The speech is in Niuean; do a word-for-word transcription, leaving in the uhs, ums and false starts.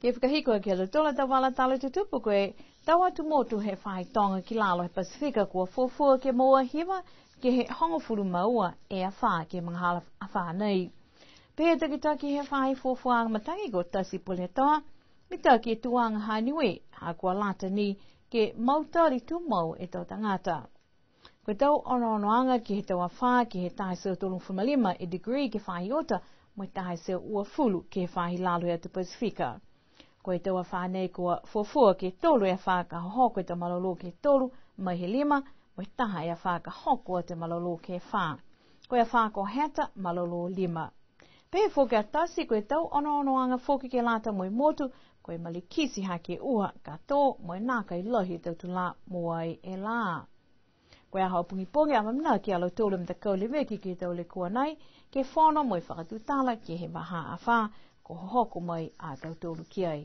Ke fakahiku aki a lautolu a tau vala tala tutupu, ko e tau atu motu he faahi toga ki lalo he Pasifika kua fuafua ke moua hiva ke he hogofulu ma ua e afā ke he magahala afā nei. Pehē e takitaki he faahi fuafuaaga matagi ko Tasi Pulehetoa, mitaki e tuaga ha Niue, ha kua lata ni ke mautali tumau e tau tagata. Ko e tau onoonoaga ke he tau afā ke he taha e teau tolugofulu ma lima e degree ke he faahi uta, mo e taha e teau uafulu ke he faahi lalo he atu Pasifika. Ko e tau afā nei kua fuafua ke tolu e afā ka hohoko e tau malolō ke tolu mai he lima, mo e taha e afā ka hoko atu e malolō ke fā. Ko e afā ko Heta, malolō lima. Pehē foki a Tasi, ko e tau onoonoaga foki ke lata mo e motu, ko e malikiti hake e uha ka tō, mo e nākai lahi e tau tulā mo ai e lā. Ko e aho pogipogi, amaamanaki a lautolu e matakau leveki ke he tau lekua nai, ke fono mo e fakatutala ke he vahā afā, kua hohoko mai a tautolu ki ai.